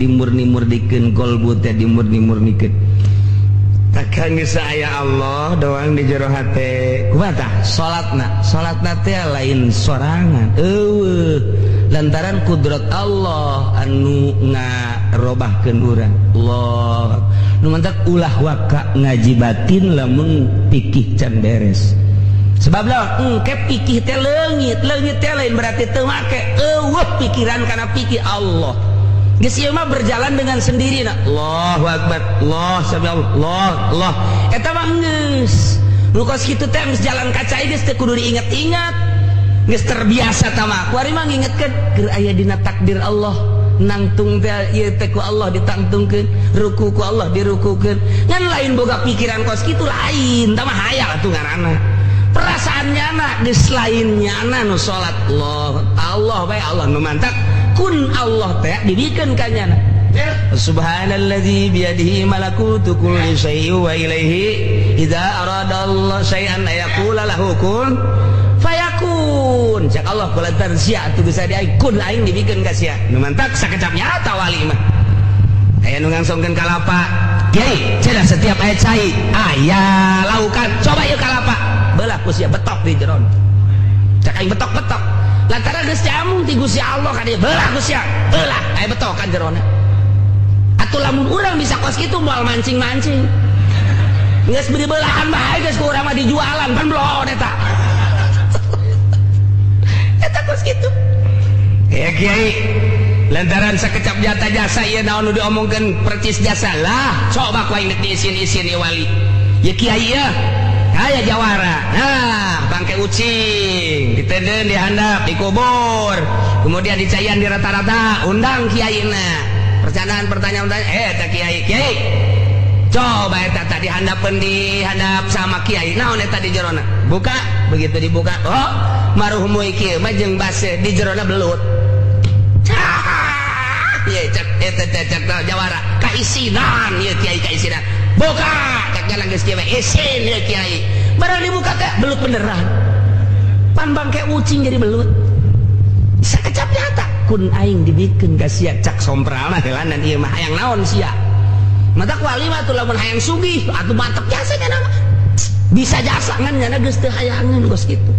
Dimurni-murnikeun kolbu teh, dimurni-murnikeun. Takkan geus aya Allah doang di jero hate. Kumaha tah salatna? Salatna teh lain sorangan, eueuh, lantaran kudrat Allah anu ngarobahkeun urang. Allah nu mantak ulah waka ngaji batin lamun pikih can beres. Sebab lah engke pikih teh leungit, leungit teh lain berarti teu make, eueuh pikiran kana pikir Allah. Geus ieu mah berjalan dengan sendiri na. Allahu akbar, Allah sami Allah, Allah. Eta mah geus. Nu kos kitu teh geus jalan ka cai, geus teu kudu diinget-inget. Geus terbiasa tah mah. Kuari mah ngingetkeun keur aya dina takdir Allah. Nangtung teh ieu teh ku Allah ditangtungkeun, ruku ku Allah dirukukeun. Ngan lain boga pikiran kos kitu lain, tah mah hayal atuh ngaranna. Perasaan nyana geus lain nyana nu salat, Allah Allah bae, Allah nu mantak kun Allah teh dibikeun ka nyana. Subhanalladzi biyadihi malakutu kulli syai'in wa ilaihi idza arada Allah syai'an ayaqula lahu kun fayakun. Cak Allah, kulantaran sia atuh bisa di aing kun aing dibikeun ka sia. Nu mantak sakecap nyata wali mah aya nu ngangsongkeun kalapa. Kiai cenah, setiap aya cai aya laukan, coba ieu kalapa belah ku sia, betok di jeron. Cak aing betok-betok lantaran geus jamung ti Gusti Allah ka dieu, belah ku sia, belah aya betokan jerona. Atuh lamun urang bisa kos kitu, moal mancing-mancing, geus beri belahan bae geus ku urang mah dijualan pan belon eta. Eta kos kitu ya kiai, lantaran sakecap jata jasa ieu naon nu diomongkeun percis jasa lah. Coba ku aing diisin-isin ieu wali ya kiai ya aya jawara. Nah, bangke ucing ditenden dihandap dikubur, kemudian dicaian di rata-rata, undang kiaina, percandaan pertanyaan pertanyaan. Eh, tak kiai, kiai coba eta tadi handapeun dihandap sama kiai, naon eta di jerona? Buka. Begitu dibuka, oh, maruhum kieu mah jeung base di jerona belut. Ye, cek eta teh, cek jawara kaisinan ieu kiai, kaisinan. Buka, cek jalan geus kieu isin ieu kiai. Barang dibuka teh belut beneran, pan bangke ucing jadi belut. Sakecap nyata kun aing dibikeun ka sia. Cak sompralna heulanan ieu mah hayang naon sia? Mata wali mah atuh lamun hayang sugih atuh mantep jasa nya mah bisa jasa, ngan nyana geus teu hayangeun kos kitu.